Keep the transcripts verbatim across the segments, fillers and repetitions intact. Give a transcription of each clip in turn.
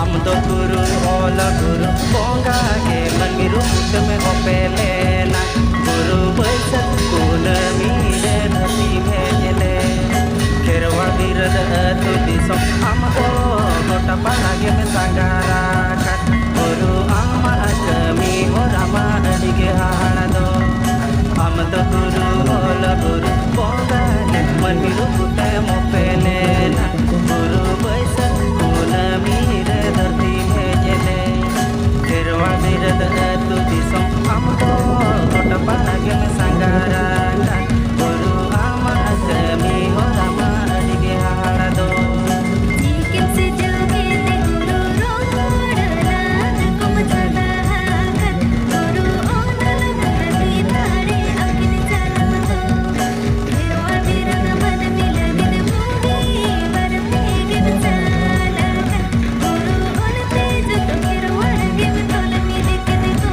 ᱟᱢ ᱫᱚ ᱜᱩᱨᱩ ᱚᱞ ᱜᱩᱨᱩ ᱵᱚᱸᱜᱟ ᱜᱮ ᱢᱟᱹᱱᱢᱤ ᱨᱩᱯ ᱛᱮᱢ ᱚᱯᱮᱞᱮᱱᱟ᱾ ᱜᱩᱨᱩ ᱵᱟᱹᱭᱥᱟᱹᱠᱷ ᱠᱩᱱᱟᱹᱢᱤ ᱨᱮ ᱫᱷᱟᱹᱨᱛᱤ ᱦᱮᱡ ᱞᱮ ᱠᱷᱮᱨᱣᱟᱲ ᱵᱤᱨᱟᱹᱫ ᱟᱹᱛᱩ ᱫᱤᱥᱚᱢ ᱟᱢ ᱫᱚ ᱜᱚᱴᱟ ᱯᱟᱲᱟ ᱜᱮᱢ ᱥᱟᱸᱜᱷᱟᱨ ᱟᱠᱟᱫ᱾ ᱜᱩᱨᱩ ᱟᱢᱟᱜ ᱠᱟᱹᱢᱤ ᱦᱚᱨᱟ ᱢᱟ ᱟᱹᱰᱤ ᱜᱮ ᱦᱟᱦᱟᱲᱟ ᱫᱚ᱾ ᱟᱢ ᱫᱚ ᱜᱩᱨᱩ ᱚᱞ ᱜᱩᱨᱩ ᱵᱚᱸᱜᱟ ᱜᱮ ᱢᱟᱹᱱᱢᱤ ᱨᱩᱯ ᱛᱮᱢ ᱚᱯᱮᱞᱮᱱᱟ᱾ ᱜᱩᱨᱩ ᱵᱟᱹᱭᱥᱟᱹᱠᱷ ᱠᱩᱱᱟᱹᱢᱤ ᱨᱮ ᱫᱷᱟᱹᱨᱛᱤ ᱦᱮᱡ ᱞᱮ ᱠᱷᱮᱨᱣᱟᱲ ᱵᱤᱨᱟᱹᱫ ᱟᱹᱛᱩ ᱫᱤᱥᱚᱢ ᱟᱢ ᱫᱚ ᱜᱚᱴᱟ ᱯᱟᱲᱟ ᱜᱮᱢ ᱥᱟᱸᱜᱷᱟᱨ ᱟᱠᱟᱫ᱾ ᱜᱩᱨᱩ ᱟᱢᱟᱜ ᱠᱟᱹᱢᱤ ᱦᱚᱨᱟ ᱢᱟ ᱟᱹᱰᱤ ᱜᱮ ᱦᱟᱦᱟᱲᱟ ᱫᱚ᱾ ᱪᱤᱠᱤᱢ ᱥᱤᱨᱡᱟᱹᱣ ᱠᱮᱫ ᱜᱩᱨᱩ ᱨᱚᱲ ᱞᱟᱹᱜᱤᱫ ᱠᱚᱢ ᱪᱷᱟᱰᱟ ᱟᱠᱟᱫ᱾ ᱜᱩᱨᱩ ᱚᱱᱚᱞ ᱵᱩᱨᱟᱹ ᱫᱟᱲᱮ ᱟᱹᱠᱤᱱ ᱪᱟᱞᱟᱣ ᱫᱚ᱾ ᱠᱷᱮᱨᱣᱟᱲ ᱵᱤᱨᱟᱹᱫ ᱢᱟᱹᱱᱢᱤ ᱞᱟᱹᱜᱤᱫ ᱵᱩᱜᱤ ᱵᱟᱨ ᱯᱮ ᱜᱮᱢ ᱪᱟᱞ ᱟᱠᱟᱫ᱾ ᱜᱩᱨᱩ ᱚᱞᱛᱮ ᱡᱚᱛᱚ ᱠᱷᱮᱨᱣᱟᱲ ᱜᱮᱢ ᱛᱚᱞ ᱢᱤᱫ ᱠᱮᱫ ᱠᱚ᱾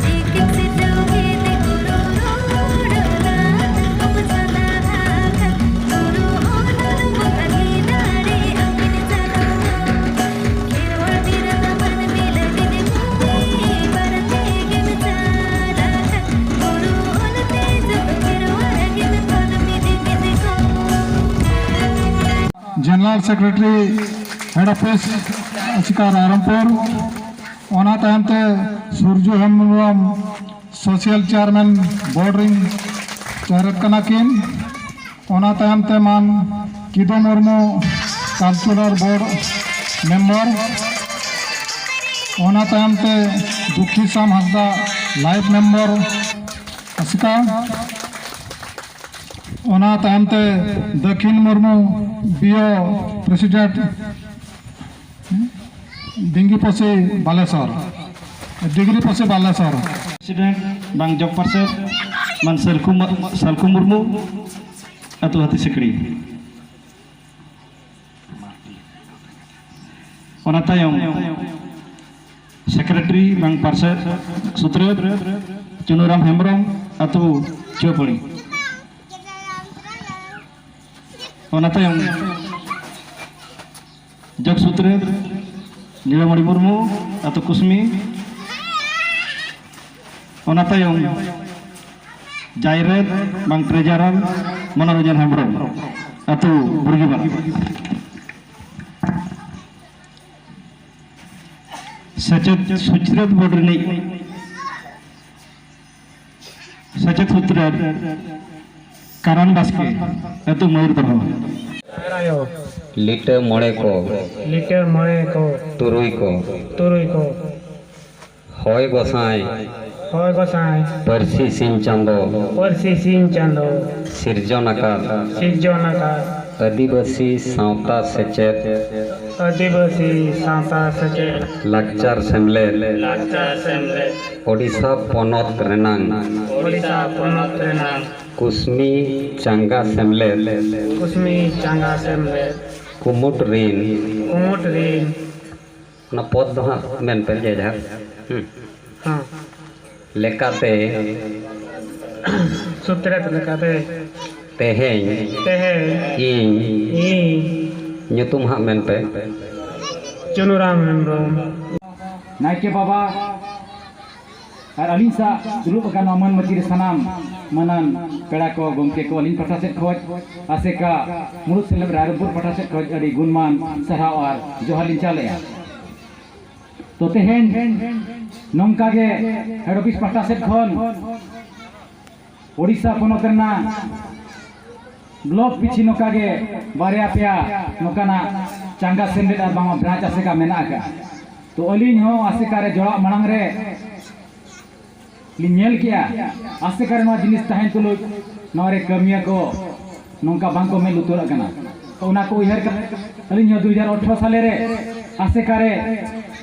ᱪᱤᱠᱤᱢ ᱥᱤᱨᱡᱟᱹᱣ ᱠᱮᱫ ᱜᱩᱨᱩ ᱨᱚᱲ ᱞᱟᱹᱜᱤᱫ ᱠᱚᱢ ᱪᱷᱟᱰᱟ ᱟᱠᱟᱫ᱾ ᱜᱩᱨᱩ ᱚᱱᱚᱞ ᱵᱩᱨᱟᱹ ᱫᱟᱲᱮ ᱟᱹᱠᱤᱱ ᱪᱟᱞᱟᱣ ᱫᱚ᱾ ᱠᱷᱮᱨᱣᱟᱲ ᱵᱤᱨᱟᱹᱫ ᱢᱟᱹᱱᱢᱤ ᱞᱟᱹᱜᱤᱫ ᱵᱩᱜᱤ ᱵᱟᱨ ᱯᱮ ᱜᱮᱢ ᱪᱟᱞ ᱟᱠᱟᱫ᱾ ᱜᱩᱨᱩ ᱚᱞᱛᱮ ᱡᱚᱛᱚ ᱠᱷᱮᱨᱣᱟᱲ ᱜᱮᱢ ᱛᱚᱞ ᱢᱤᱫ ᱠᱮᱫ ᱠᱚ᱾ General Secretary, Head Office, ᱟᱥᱮᱠᱟ ᱨᱟᱭᱨᱚᱝᱯᱩᱨ᱾ ᱚᱱᱟ ᱛᱟᱭᱚᱢ ᱛᱮ Surju Hembrom, Social Chairman Board ᱨᱤᱱ ᱪᱟᱨᱮᱫ ᱠᱟᱱᱟ ᱠᱤᱱ᱾ ᱚᱱᱟ ᱛᱟᱭᱚᱢ ᱛᱮ ᱢᱟᱱ ᱠᱤᱫᱩ ᱢᱩᱨᱢᱩ, Cultural Board Member᱾ ᱚᱱᱟ ᱛᱟᱭᱚᱢ ᱛᱮ ᱫᱩᱠᱷᱤ ᱥᱟᱢ ᱦᱟᱸᱥᱫᱟ, Life Member, ᱟᱥᱮᱠᱟ᱾ ᱚᱱᱟ ᱛᱟᱭᱚᱢ ᱛᱮ Dakhin Murmu, B O President, ᱰᱤᱝᱜᱤ ᱯᱚᱥᱤ ᱵᱟᱞᱮᱥᱚᱨ, ᱰᱤᱜᱽᱨᱤ ᱯᱚᱥᱤ ᱵᱟᱞᱮᱥᱚᱨ᱾ President ᱵᱟᱝ ᱡᱚᱜᱽ ᱯᱟᱨᱥᱮᱫ ᱢᱟᱱ ᱥᱟᱞᱠᱷᱩ ᱢᱟ-, ᱥᱟᱞᱠᱷᱩ ᱢᱩᱨᱢᱩ, ᱟᱹᱛᱩ ᱦᱟᱹᱛᱤ ᱥᱤᱠᱲᱤ᱾ ᱚᱱᱟ ᱛᱟᱭᱚᱢ Secretary ᱵᱟᱝ ᱯᱟᱨᱥᱮᱫ ᱥᱩᱛᱨᱮᱛ ᱪᱩᱱᱩᱨᱟᱢ ᱦᱮᱢᱵᱨᱚᱢ, ᱟᱹᱛᱩ ᱪᱩᱯᱟᱹᱲᱤ᱾ ᱚᱱᱟ ᱛᱟᱭᱚᱢ ᱡᱚᱜᱽ ᱥᱩᱛᱨᱮᱛ ᱱᱤᱨᱟᱢᱚᱬᱤ ᱢᱩᱨᱢᱩ, ᱟᱹᱛᱩ ᱠᱩᱥᱢᱤ᱾ ᱚᱱᱟ ᱛᱟᱭᱚᱢ ᱡᱟᱭᱨᱮᱫ ᱵᱟᱝ ᱴᱨᱮᱡᱟᱨᱟᱨ ᱢᱚᱱᱳᱨᱚᱧᱡᱚᱱ ᱦᱮᱢᱵᱨᱚᱢ, ᱟᱹᱛᱩ ᱵᱩᱨᱜᱤᱢᱟᱨᱟ᱾ ᱥᱮᱪᱮᱫ ᱥᱩᱪᱨᱟᱹᱛ ᱵᱳᱨᱰ ᱨᱤᱱᱤᱡ ᱥᱮᱪᱮᱫ ᱥᱩᱛᱨᱮᱛ ᱠᱟᱨᱟᱱ ᱵᱟᱥᱠᱮ, ᱟᱹᱛᱩ ᱢᱚᱭᱩᱨ ᱫᱚᱦᱚ᱾ ᱞᱤᱴᱟᱹ ᱢᱚᱬᱮ ᱠᱚ, ᱞᱤᱴᱟᱹ ᱢᱚᱬᱮ ᱠᱚ, ᱛᱩᱨᱩᱭ ᱠᱚ, ᱛᱩᱨᱩᱭ ᱠᱚ, ᱦᱚᱭ ᱜᱚᱸᱥᱟᱭ, ᱦᱚᱭ ᱜᱚᱸᱥᱟᱭ, ᱯᱟᱹᱨᱥᱤ ᱥᱤᱧ ᱪᱟᱸᱫᱚ, ᱯᱟᱹᱨᱥᱤ ᱥᱤᱧ ᱪᱟᱸᱫᱚ, ᱥᱤᱨᱡᱚᱱ ᱟᱠᱟᱫ, ᱥᱤᱨᱡᱚᱱ ᱟᱠᱟᱫ, ᱟᱹᱫᱤᱵᱟᱹᱥᱤ ᱥᱟᱶᱛᱟ ᱥᱮᱪᱮᱫ, ᱟᱹᱫᱤᱵᱟᱹᱥᱤ ᱥᱟᱶᱛᱟ ᱥᱮᱪᱮᱫ, ᱞᱟᱠᱪᱟᱨ ᱥᱮᱢᱞᱮᱫ, ᱞᱟᱠᱪᱟᱨ ᱥᱮᱢᱞᱮᱫ, ᱳᱰᱤᱥᱟ ᱯᱚᱱᱚᱛ ᱨᱮᱱᱟᱝ, ᱳᱰᱤᱥᱟ ᱯᱚᱱᱚᱛ ᱨᱮᱱᱟᱝ, ᱠᱩᱥᱢᱤ ᱪᱟᱸᱜᱟ ᱥᱮᱢᱞᱮᱫ, ᱠᱩᱥᱢᱤ ᱪᱟᱸᱜᱟ ᱥᱮᱢᱞᱮᱫ, ᱠᱩᱢᱩᱴ ᱨᱤᱱ, ᱠᱩᱢᱩᱴ ᱨᱤᱱ, ᱚᱱᱟ ᱯᱚᱫ ᱫᱚ ᱦᱟᱸᱜ ᱢᱮᱱ ᱯᱮ, ᱡᱮ ᱡᱟᱦᱟᱸ᱾ ᱦᱩᱸ᱾ ᱦᱮᱸ᱾ ᱞᱮᱠᱟᱛᱮ᱾ ᱥᱩᱛᱨᱮᱛ ᱞᱮᱠᱟᱛᱮ᱾ ᱛᱮᱦᱮᱧ᱾ ᱛᱮᱦᱮᱧ᱾ ᱤᱧ᱾ ᱤᱧ᱾ ᱧᱩᱛᱩᱢ ᱦᱟᱸᱜ ᱢᱮᱱ ᱯᱮ᱾ ᱪᱩᱱᱩᱨᱟᱢ ᱦᱮᱢᱵᱨᱚᱢ᱾ ᱱᱟᱭᱠᱮ ᱵᱟᱵᱟ ᱟᱨ ᱟᱹᱞᱤᱧ ᱥᱟᱶ ᱫᱩᱲᱩᱵ ᱟᱠᱟᱱ ᱱᱚᱣᱟ ᱢᱟᱹᱱ ᱢᱟᱹᱪᱤ ᱨᱮ ᱥᱟᱱᱟᱢ ᱢᱟᱹᱱᱟᱱ ᱯᱮᱲᱟ ᱠᱚ, ᱜᱚᱢᱠᱮ ᱠᱚ, ᱟᱹᱞᱤᱧ ᱯᱟᱦᱴᱟ ᱥᱮᱫ ᱠᱷᱚᱱ, ᱟᱥᱮᱠᱟ ᱢᱩᱬᱩᱫ ᱥᱮᱢᱞᱮᱫ ᱨᱟᱭᱨᱚᱝᱯᱩᱨ ᱯᱟᱦᱴᱟ ᱥᱮᱫ ᱠᱷᱚᱱ ᱟᱹᱰᱤ ᱜᱩᱱᱢᱟᱱ ᱥᱟᱨᱦᱟᱣ ᱟᱨ ᱡᱚᱦᱟᱨ ᱞᱤᱧ ᱪᱟᱞᱮᱜᱼᱟ᱾ ᱛᱚ, ᱛᱮᱦᱮᱧ ᱱᱚᱝᱠᱟ ᱜᱮ ᱦᱮᱰ ᱚᱯᱷᱤᱥ ᱯᱟᱦᱴᱟ ᱥᱮᱫ ᱠᱷᱚᱱ ᱳᱰᱤᱥᱟ ᱯᱚᱱᱚᱛ ᱨᱮᱱᱟᱜ ᱵᱞᱚᱠ ᱯᱤᱪᱷᱤ ᱱᱚᱝᱠᱟ ᱜᱮ ᱵᱟᱨᱭᱟ ᱯᱮᱭᱟ ᱱᱚᱝᱠᱟᱱᱟᱜ ᱪᱟᱸᱜᱟ ᱥᱮᱢᱞᱮᱫ ᱟᱨ ᱵᱟᱝᱢᱟ ᱵᱨᱟᱧᱪ ᱟᱥᱮᱠᱟ ᱢᱮᱱᱟᱜ ᱟᱠᱟᱫᱼᱟ᱾ ᱛᱚ, ᱟᱹᱞᱤᱧ ᱦᱚᱸ ᱟᱥᱮᱠᱟ ᱨᱮ ᱡᱚᱲᱟᱣ ᱢᱟᱲᱟᱝ ᱨᱮ ᱞᱤᱧ ᱧᱮᱞ ᱠᱮᱜᱼᱟ, ᱟᱥᱮᱠᱟ ᱨᱮ ᱱᱚᱣᱟ ᱡᱤᱱᱤᱥ ᱛᱟᱦᱮᱱ ᱛᱩᱞᱩᱡ ᱱᱚᱣᱟ ᱨᱮ ᱠᱟᱹᱢᱤᱭᱟᱹ ᱠᱚ ᱱᱚᱝᱠᱟ ᱵᱟᱝ ᱠᱚ ᱢᱮᱫ ᱞᱩᱛᱩᱨᱟᱜ ᱠᱟᱱᱟ᱾ ᱛᱚ, ᱚᱱᱟ ᱠᱚ ᱩᱭᱦᱟᱹᱨ ᱠᱟᱛᱮ ᱟᱹᱞᱤᱧ ᱦᱚᱸ ᱫᱩ ᱦᱟᱡᱟᱨ ᱟᱴᱷᱨᱚ ᱥᱟᱞᱮ ᱨᱮ ᱟᱥᱮᱠᱟ ᱨᱮ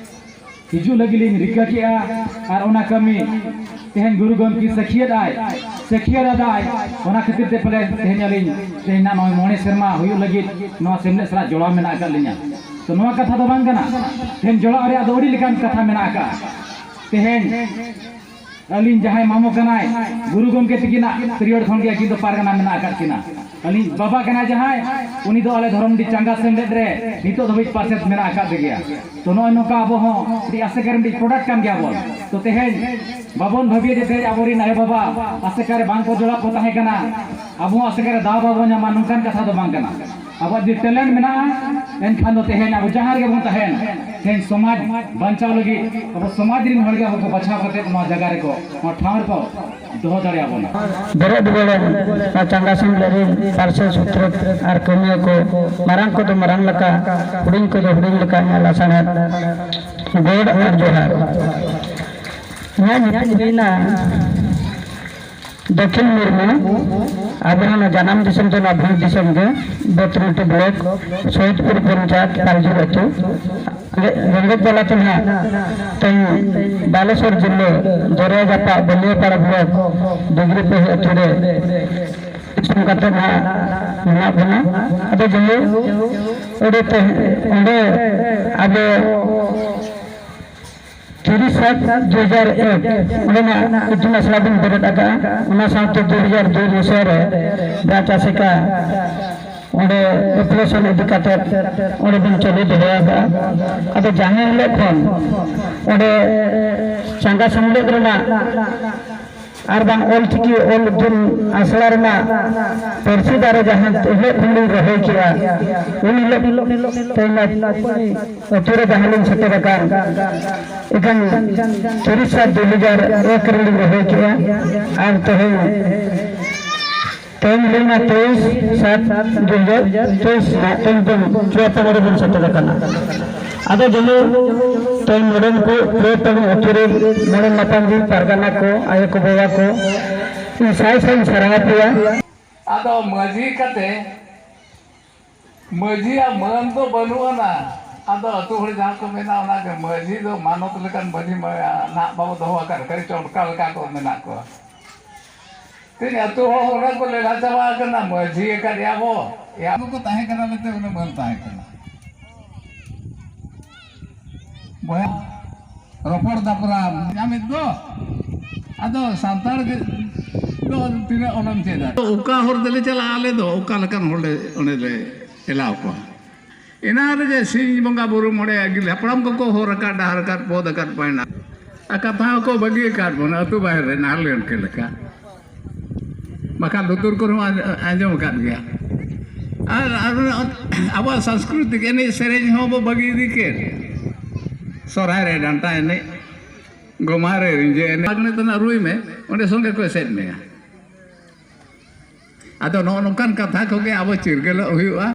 ᱦᱤᱡᱩᱜ ᱞᱟᱹᱜᱤᱫ ᱞᱤᱧ ᱨᱤᱠᱟᱹ ᱠᱮᱜᱼᱟ᱾ ᱟᱨ ᱚᱱᱟ ᱠᱟᱹᱢᱤ ᱛᱮᱦᱮᱧ ᱜᱩᱨᱩ ᱜᱚᱢᱠᱮ ᱥᱟᱹᱠᱷᱤᱭᱟᱹᱛ ᱟᱭ, ᱥᱟᱹᱠᱷᱤᱭᱟᱹᱛ ᱟᱫᱟᱭ᱾ ᱚᱱᱟ ᱠᱷᱟᱹᱛᱤᱨ ᱛᱮ ᱯᱟᱞᱮ ᱛᱮᱦᱮᱧ ᱟᱹᱞᱤᱧ ᱛᱮᱦᱮᱧ ᱱᱟᱜ ᱱᱚᱜᱼᱚᱭ ᱢᱚᱬᱮ ᱥᱮᱨᱢᱟ ᱦᱩᱭᱩᱜ ᱞᱟᱹᱜᱤᱫ ᱱᱚᱣᱟ ᱥᱮᱢᱞᱮᱫ ᱥᱟᱞᱟᱜ ᱡᱚᱲᱟᱣ ᱢᱮᱱᱟᱜ ᱟᱠᱟᱫ ᱞᱤᱧᱟ᱾ ᱛᱚ, ᱱᱚᱣᱟ ᱠᱟᱛᱷᱟ ᱫᱚ ᱵᱟᱝ ᱠᱟᱱᱟ, ᱛᱮᱦᱮᱧ ᱡᱚᱲᱟᱣ ᱨᱮᱭᱟᱜ ᱫᱚ ᱟᱹᱰᱤ ᱞᱮᱠᱟᱱ ᱠᱟᱛᱷᱟ ᱢᱮᱱᱟᱜ ᱟᱠᱟᱫᱼᱟ᱾ ᱛᱮᱦᱮᱧ ᱟᱹᱞᱤᱧ ᱡᱟᱦᱟᱸᱭ ᱢᱟᱢᱚ ᱠᱟᱱᱟᱭ, ᱜᱩᱨᱩ ᱜᱚᱢᱠᱮ ᱛᱤᱠᱤᱱᱟᱜ ᱯᱤᱨᱤᱭᱚᱰ ᱠᱷᱚᱱ ᱜᱮ ᱟᱹᱠᱤᱱ ᱫᱚ ᱯᱟᱨᱜᱟᱱᱟ ᱢᱮᱱᱟᱜ ᱟᱠᱟᱫ ᱠᱤᱱᱟ᱾ ᱟᱹᱞᱤᱧ ᱵᱟᱵᱟ ᱠᱟᱱᱟᱭ ᱡᱟᱦᱟᱸᱭ, ᱩᱱᱤ ᱫᱚ ᱟᱞᱮ ᱫᱷᱚᱨᱚᱢᱰᱤ ᱪᱟᱸᱜᱟ ᱥᱮᱢᱞᱮᱫ ᱨᱮ ᱱᱤᱛᱚᱜ ᱫᱷᱟᱹᱵᱤᱡ ᱯᱟᱨᱥᱮᱛ ᱢᱮᱱᱟᱜ ᱟᱠᱟᱫ ᱜᱮᱭᱟ᱾ ᱛᱚ, ᱱᱚᱜᱼᱚᱭ ᱱᱚᱝᱠᱟ ᱟᱵᱚ ᱦᱚᱸ ᱢᱤᱫᱴᱤᱡ ᱟᱥᱮᱠᱟ ᱨᱮᱱ ᱢᱤᱫᱴᱤᱡ ᱯᱨᱚᱰᱟᱠᱴ ᱠᱟᱱ ᱜᱮᱭᱟ ᱵᱚᱱ᱾ ᱛᱚ, ᱛᱮᱦᱮᱧ ᱵᱟᱵᱚᱱ ᱵᱷᱟᱹᱵᱤᱭᱟ ᱡᱮ ᱛᱮᱦᱮᱧ ᱟᱵᱚᱨᱮᱱ ᱟᱭᱳᱼᱵᱟᱵᱟ ᱟᱥᱮᱠᱟ ᱨᱮ ᱵᱟᱝ ᱠᱚ ᱡᱚᱲᱟᱣ ᱠᱚ ᱛᱟᱦᱮᱸ ᱠᱟᱱᱟ, ᱟᱵᱚ ᱦᱚᱸ ᱟᱥᱮᱠᱟ ᱨᱮ ᱫᱟᱣ ᱵᱟᱵᱚᱱ ᱧᱟᱢᱟ, ᱱᱚᱝᱠᱟᱱ ᱠᱟᱛᱷᱟ ᱫᱚ ᱵᱟᱝ ᱠᱟᱱᱟ᱾ ᱟᱵᱚᱣᱟᱜ ᱡᱩᱫᱤ ᱴᱮᱞᱮᱱᱴ ᱢᱮᱱᱟᱜᱼᱟ, ᱮᱱᱠᱷᱟᱱ ᱫᱚ ᱛᱮᱦᱮᱧ ᱟᱵᱚ ᱡᱟᱦᱟᱸ ᱨᱮᱜᱮ ᱵᱚᱱ ᱛᱟᱦᱮᱱ, ᱛᱮᱦᱮᱧ ᱥᱚᱢᱟᱡᱽ ᱵᱟᱧᱪᱟᱣ ᱞᱟᱹᱜᱤᱫ ᱟᱵᱚ ᱥᱚᱢᱟᱡᱽ ᱨᱮᱱ ᱦᱚᱲ ᱜᱮ ᱟᱵᱚ ᱠᱚ ᱵᱟᱪᱷᱟᱣ ᱠᱟᱛᱮ ᱱᱚᱣᱟ ᱡᱟᱭᱜᱟ ᱨᱮᱠᱚ, ᱱᱚᱣᱟ ᱴᱷᱟᱶ ᱨᱮᱠᱚ ᱫᱚᱦᱚ ᱫᱟᱲᱮᱭᱟᱵᱚᱱᱟ᱾ ᱵᱮᱨᱮᱫ ᱨᱩᱣᱟᱹᱲᱮᱱ ᱱᱚᱣᱟ ᱪᱟᱸᱜᱟ ᱥᱮᱢᱞᱮᱫ ᱨᱤᱱ ᱯᱟᱨᱥᱮᱛ ᱥᱩᱛᱨᱮᱛ ᱟᱨ ᱠᱟᱹᱢᱤᱭᱟᱹ ᱠᱚ, ᱢᱟᱨᱟᱝ ᱠᱚᱫᱚ ᱢᱟᱨᱟᱝ ᱞᱮᱠᱟ, ᱦᱩᱰᱤᱧ ᱠᱚᱫᱚ ᱦᱩᱰᱤᱧ ᱞᱮᱠᱟ ᱤᱧᱟᱹᱜ ᱞᱟᱥᱟᱲᱦᱮᱫ ᱜᱚᱰ ᱟᱨ ᱡᱚᱦᱟᱨ᱾ ᱤᱧᱟᱹᱜ ᱧᱩᱛᱩᱢ ᱦᱩᱭᱱᱟ ᱫᱚᱠᱷᱤᱱ ᱢᱩᱨᱢᱩ᱾ ᱟᱵᱚ ᱦᱚᱸ ᱱᱚᱣᱟ ᱡᱟᱱᱟᱢ ᱫᱤᱥᱚᱢ ᱫᱚ ᱱᱚᱣᱟ ᱵᱷᱩᱡᱽ ᱫᱤᱥᱚᱢ ᱜᱮ, ᱵᱚᱛᱨᱩᱴᱤ ᱵᱞᱚᱠ, ᱥᱚᱦᱤᱫᱯᱩᱨ ᱯᱚᱧᱪᱟᱭᱮᱛ, ᱯᱟᱞᱡᱩᱨ ᱟᱹᱛᱩ᱾ ᱨᱮᱸᱜᱮᱡ ᱡᱟᱞᱟ ᱛᱮ ᱱᱟᱦᱟᱜ ᱛᱮᱦᱮᱧ ᱵᱟᱞᱮᱥᱚᱨ ᱡᱤᱞᱟᱹ ᱫᱚᱨᱭᱟ ᱡᱟᱯᱟᱜ ᱵᱟᱹᱞᱤᱭᱟᱹᱯᱟᱲᱟ ᱵᱞᱚᱠ ᱰᱩᱜᱽᱨᱤᱯᱟᱹᱦᱤ ᱟᱹᱛᱩ ᱨᱮ ᱫᱤᱥᱚᱢ ᱠᱟᱛᱮ ᱱᱟᱦᱟᱜ ᱢᱮᱱᱟᱜ ᱵᱚᱱᱟ᱾ ᱟᱫᱚ ᱡᱟᱭᱦᱳᱠ, ᱚᱸᱰᱮ ᱛᱮ-, ᱚᱸᱰᱮ ᱟᱵᱚ ᱛᱤᱨᱤᱥ ᱥᱟᱛ ᱫᱩ ᱦᱟᱡᱟᱨ ᱮᱠ ᱚᱸᱰᱮᱱᱟᱜ ᱤᱛᱩᱱ ᱟᱥᱲᱟ ᱵᱚᱱ ᱵᱮᱨᱮᱫ ᱟᱠᱟᱫᱼᱟ᱾ ᱚᱱᱟ ᱥᱟᱶᱛᱮ ᱫᱩ ᱦᱟᱡᱟᱨ ᱫᱩ ᱢᱟᱥᱟ ᱨᱮ ᱵᱨᱟᱧᱪ ᱟᱥᱮᱠᱟ ᱚᱸᱰᱮ ᱚᱯᱟᱨᱮᱥᱚᱱ ᱤᱫᱤ ᱠᱟᱛᱮ ᱚᱸᱰᱮ ᱵᱚᱱ ᱪᱟᱹᱞᱩ ᱫᱚᱦᱚ ᱟᱠᱟᱫᱼᱟ᱾ ᱟᱫᱚ ᱡᱟᱦᱟᱸ ᱦᱤᱞᱳᱜ ᱠᱷᱚᱱ ᱚᱸᱰᱮ ᱪᱟᱸᱜᱟ ᱥᱮᱢᱞᱮᱫ ᱨᱮᱱᱟᱜ ᱟᱨ ᱵᱟᱝ ᱚᱞ ᱪᱤᱠᱤ ᱚᱞ ᱤᱛᱩᱱ ᱟᱥᱲᱟ ᱨᱮᱱᱟᱜ ᱯᱟᱹᱨᱥᱤ ᱫᱟᱨᱮ ᱡᱟᱦᱟᱸ ᱦᱤᱞᱳᱜ ᱠᱷᱚᱱ ᱞᱤᱧ ᱨᱚᱦᱚᱭ ᱠᱮᱜᱼᱟ, ᱩᱱ ᱦᱤᱞᱳᱜ ᱛᱮᱦᱮᱧ ᱟᱹᱛᱩ ᱨᱮ ᱡᱟᱦᱟᱸ ᱞᱤᱧ ᱥᱮᱴᱮᱨ ᱟᱠᱟᱱ, ᱮᱱᱠᱷᱟᱱ ᱛᱤᱨᱤᱥ ᱥᱟᱛ ᱫᱩ ᱦᱟᱡᱟᱨ ᱮᱠ ᱨᱮᱞᱤᱧ ᱨᱚᱦᱚᱭ ᱠᱮᱜᱼᱟ᱾ ᱟᱨ ᱛᱮᱦᱮᱧ, ᱛᱮᱦᱮᱧ ᱦᱩᱭᱱᱟ ᱛᱮᱭᱤᱥ ᱥᱟᱛ ᱫᱩ ᱦᱟᱡᱟᱨ ᱛᱮᱭᱤᱥ ᱨᱮᱱᱟᱜ ᱛᱮᱦᱮᱧ ᱫᱚ ᱪᱩᱣᱟᱛᱟᱢ ᱨᱮᱵᱚᱱ ᱥᱮᱴᱮᱨ ᱟᱠᱟᱱᱟ᱾ ᱟᱫᱚ ᱡᱮᱢᱚᱱ ᱛᱮᱦᱮᱧ ᱱᱚᱰᱮᱱ ᱠᱚ ᱯᱩᱨᱟᱹ ᱛᱟᱹᱢᱤ ᱟᱹᱛᱩ ᱨᱮ ᱢᱚᱬᱮ ᱢᱟᱯᱟᱝ ᱡᱤ ᱯᱟᱨᱜᱟᱱᱟ ᱠᱚ, ᱟᱭᱳ ᱠᱚ, ᱵᱟᱵᱟ ᱠᱚ, ᱤᱧ ᱥᱟᱭ ᱥᱟᱭ ᱤᱧ ᱥᱟᱨᱦᱟᱣ ᱯᱮᱭᱟ᱾ ᱟᱫᱚ ᱢᱟᱹᱡᱷᱤ ᱠᱟᱛᱮ ᱢᱟᱹᱡᱷᱤᱭᱟᱜ ᱢᱟᱹᱱ ᱫᱚ ᱵᱟᱹᱱᱩᱜ ᱟᱱᱟ᱾ ᱟᱫᱚ ᱟᱹᱛᱩ ᱦᱚᱲ ᱡᱟᱦᱟᱸ ᱠᱚ ᱢᱮᱱᱟ, ᱚᱱᱟᱜᱮ ᱢᱟᱹᱡᱷᱤ ᱫᱚ ᱢᱟᱱᱚᱛ ᱞᱮᱠᱟᱱ ᱢᱟᱹᱡᱷᱤ ᱢᱟ ᱱᱟᱦᱟᱜ ᱵᱟᱵᱚ ᱫᱚᱦᱚ ᱟᱠᱟᱫ, ᱠᱷᱟᱹᱞᱤ ᱪᱚᱴᱠᱟ ᱞᱮᱠᱟ ᱠᱚ ᱢᱮᱱᱟᱜ ᱠᱚᱣᱟ᱾ ᱛᱮᱦᱮᱧ ᱟᱹᱛᱩ ᱦᱚᱲ ᱚᱱᱟ ᱠᱚ ᱞᱮᱞᱦᱟ ᱪᱟᱵᱟ ᱟᱠᱟᱱᱟ, ᱢᱟᱹᱡᱷᱤ ᱟᱠᱟᱫᱮᱭᱟ ᱵᱚ᱾ ᱮ, ᱟᱵᱚ ᱠᱚ ᱛᱟᱦᱮᱸ ᱠᱟᱱᱟ ᱢᱮᱱᱛᱮ ᱩᱱᱟᱹᱜ ᱢᱟᱹᱱ ᱛᱟᱦᱮᱸ ᱠᱟᱱᱟ᱾ ᱵᱚᱭᱦᱟ, ᱨᱚᱯᱚᱲ ᱫᱟᱯᱨᱟᱢ ᱧᱟᱢᱮᱫ ᱫᱚ᱾ ᱟᱫᱚ ᱥᱟᱱᱛᱟᱲ ᱜᱮ ᱫᱚ ᱛᱤᱱᱟᱹᱜ ᱚᱱᱟᱢ ᱪᱮᱫᱟ? ᱚᱠᱟ ᱦᱚᱨ ᱛᱮᱞᱮ ᱪᱟᱞᱟᱜᱼᱟ, ᱟᱞᱮ ᱫᱚ ᱚᱠᱟ ᱞᱮᱠᱟᱱ ᱦᱚᱲ ᱞᱮ ᱚᱸᱰᱮ ᱞᱮ ᱮᱞᱟᱣ ᱠᱚᱣᱟ? ᱮᱱᱟᱝ ᱨᱮᱜᱮ ᱥᱤᱧ ᱵᱚᱸᱜᱟ ᱵᱩᱨᱩ ᱢᱚᱬᱮ ᱟᱹᱜᱤᱞ ᱦᱟᱯᱲᱟᱢ ᱠᱚᱠᱚ ᱦᱚᱨ ᱟᱠᱟᱫ, ᱰᱟᱦᱟᱨ ᱟᱠᱟᱫ, ᱯᱚᱫ ᱟᱠᱟᱫ ᱯᱟᱭᱱᱟ᱾ ᱟᱨ ᱠᱟᱛᱷᱟ ᱦᱚᱸᱠᱚ ᱵᱟᱹᱜᱤ ᱟᱠᱟᱫ ᱵᱚᱱᱟ ᱟᱹᱛᱩ ᱵᱟᱦᱮᱨ ᱨᱮ ᱱᱟᱦᱞᱮ ᱩᱱᱠᱩ ᱞᱮᱠᱟ᱾ ᱵᱟᱠᱷᱟᱱ ᱞᱩᱛᱩᱨ ᱠᱚᱨᱮ ᱦᱚᱸ ᱟᱸᱡᱚᱢ ᱟᱠᱟᱫ ᱜᱮᱭᱟ᱾ ᱟᱨ ᱟᱨ ᱟᱵᱚᱣᱟᱜ ᱥᱟᱝᱥᱠᱨᱤᱛᱤᱠ ᱮᱱᱮᱡ ᱥᱮᱨᱮᱧ ᱦᱚᱸ ᱵᱚ ᱵᱟᱹᱜᱤ ᱤᱫᱤ ᱠᱮᱫ᱾ ᱥᱚᱨᱦᱟᱭ ᱨᱮ ᱰᱟᱱᱴᱟ ᱮᱱᱮᱡ, ᱜᱚᱢᱦᱟ ᱨᱮ ᱨᱤᱸᱡᱟᱹ ᱮᱱᱮᱡ, ᱞᱟᱜᱽᱬᱮ ᱛᱮᱱᱟᱜ ᱨᱩᱭ ᱢᱮ, ᱚᱸᱰᱮ ᱥᱚᱸᱜᱮ ᱠᱚ ᱮᱥᱮᱫ ᱢᱮᱭᱟ᱾ ᱟᱫᱚ ᱱᱚᱜᱼᱚ ᱱᱚᱝᱠᱟᱱ ᱠᱟᱛᱷᱟ ᱠᱚᱜᱮ ᱟᱵᱚ ᱪᱤᱨᱜᱟᱹᱞᱚᱜ ᱦᱩᱭᱩᱜᱼᱟ᱾